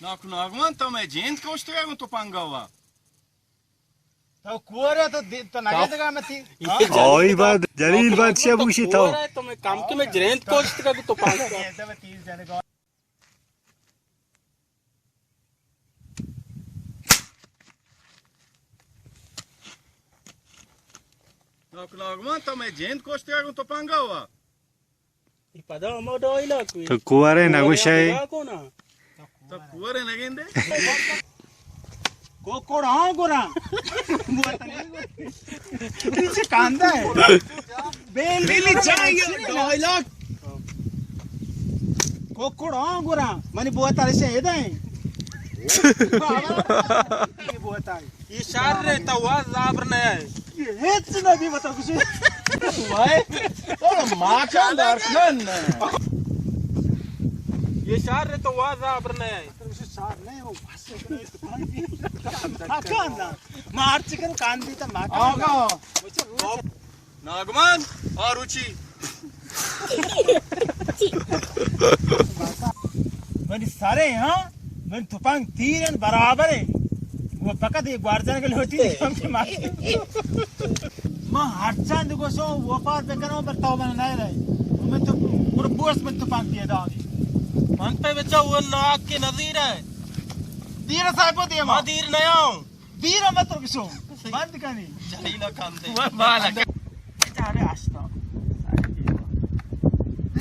ناک ناگمان، تو مئے جند کشتگ ءَ گوں تپنگ ءَ وا۔ تو کور ئے، تو دی-، تو نگندگ ءَ متی۔ آئی بعد جلیل بادشاہ بوشی تو۔ کور ئے، تو مئے کم کہ مئے جند کشتگ ءَ گوں تپنگ ءَ۔ ناک ناگمان، تو مئے جند کشتگ ءَ گوں تپنگ ءَ وا۔ اے پدا ہما ڈائیلاگ کوئی۔ تو کور ئے نگوش ئے۔ تو کور ئے نگندے۔ کوکڑ ہاں گراں۔ چی کاندہ ئے؟ بیل بیلی چاہیے ڈائیلاگ۔ کوکڑ ہاں گراں۔ منی بوتل سے دیں۔ بوتل۔ اے شر ئے، تو وا زابر نہ ئے۔ اے ہچ نہ دی بتا کچھ۔ وای۔ او ماں چاند ارکن۔ اے شر ئے، تو وا زابر نہ ئے۔ شر نہ ئے، او بس۔ ماں کان نہ۔ ماں ہر چکن کان دی تا ماں کان۔ آقا۔ ناگمان، آ روچی۔ منی سرے، ہاں؟ من تپنگ تیر انت برابر انت۔ وہ فقط یہ گوارزن کے لوٹی تھی ہم کے مار۔ من ہر چند گوشو وہ پار بکنو پر تو من نہ رہے۔ من تو پر بوس من تپنگ دیے داوی۔ من پہ بچا وہ ناک کے نظیر ہے۔ دیر صاحب دیما۔ ما دیر نہ آؤں۔ دیر مت رو بشو۔ بند کنی۔ جلیل کم دے۔ وہ بالا۔ چارے آشتا۔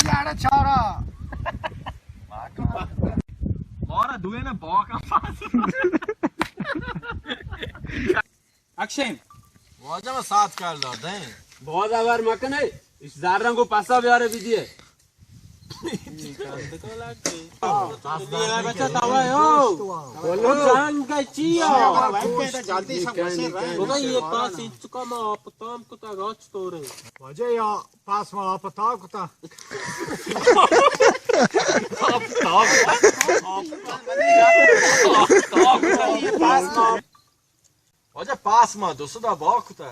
دیارا چارا۔ مارا دوئے نا باکا پاس۔ اکشن۔ واجہ ما سات کال دار دیں۔ باز آوار مکنے۔ اس زار رنگو پاسا بیارے بیدیے۔ بچہ تاوا ہو۔ بولو جنگ چی ہو؟ بولو یہ پاس انچکا ما آپ تام کتا گاچ تو رہے۔ واجہ یا پاس ما آپ تام کتا۔ آپ تام۔ آپ تام۔ یہ پاس ما واجہ پاس ما دو سد ءَ باک کتا۔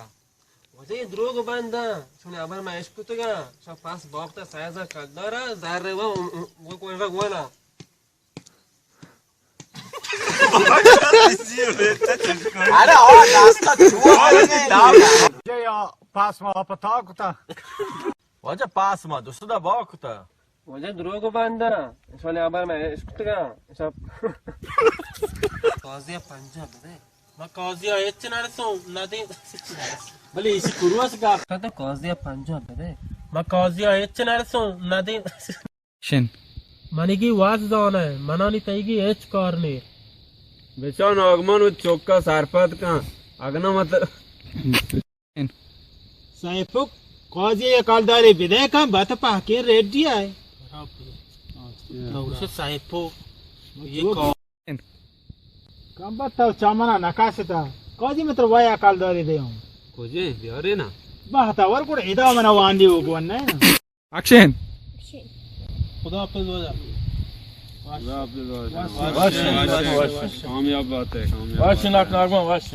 واجہ یہ دروگ بند ءَ، چون ابر ما عشق کتگا، شا پاس باک تا سائز کلدارا، زر و، و، و، و، و، و۔ ارے، آ، داستا چون واجہ یا پاس ما پتا کتا۔ واجہ پاس ما دو سد ءَ باک کتا۔ واجہ دروگ بند ءَ، انشاءاللہ ابر ما عشق کتگا، انشاءاللہ۔ قاضی ءَ پنجاہ بدے۔ ما قاضی ءَ ہچ نرسوں، ندیں۔ بلے ایشی کروس گپ۔ تو قاضی ءَ پنجاہ بدے۔ ما قاضی ءَ ہچ نرسوں، ندیں۔ شن۔ منیگی واز زانہ، منانی تئیگی ہچ کار نیر۔ بچا ناگمان و چوکا سرپد کن، اگنا مت۔ سیفک، قاضی ءَ کالدارے بدے کن، بت پاکیں ریڈی آئے۔ اسے سیفو، یہ کام بت تو چامنا نکاستا۔ قاضی متر وایا کالدارے دے ہوں۔ کجے بیارے نا۔ بہتا ور کوڑ ادا منا واندی ہو گون نہ۔ اکشن۔ خدا حافظ واجہ۔ خدا حافظ واجہ۔ وش، وش، وش۔ کامیاب بات ہے، کامیاب بات ہے۔ وش، ناک ناگمان، وش۔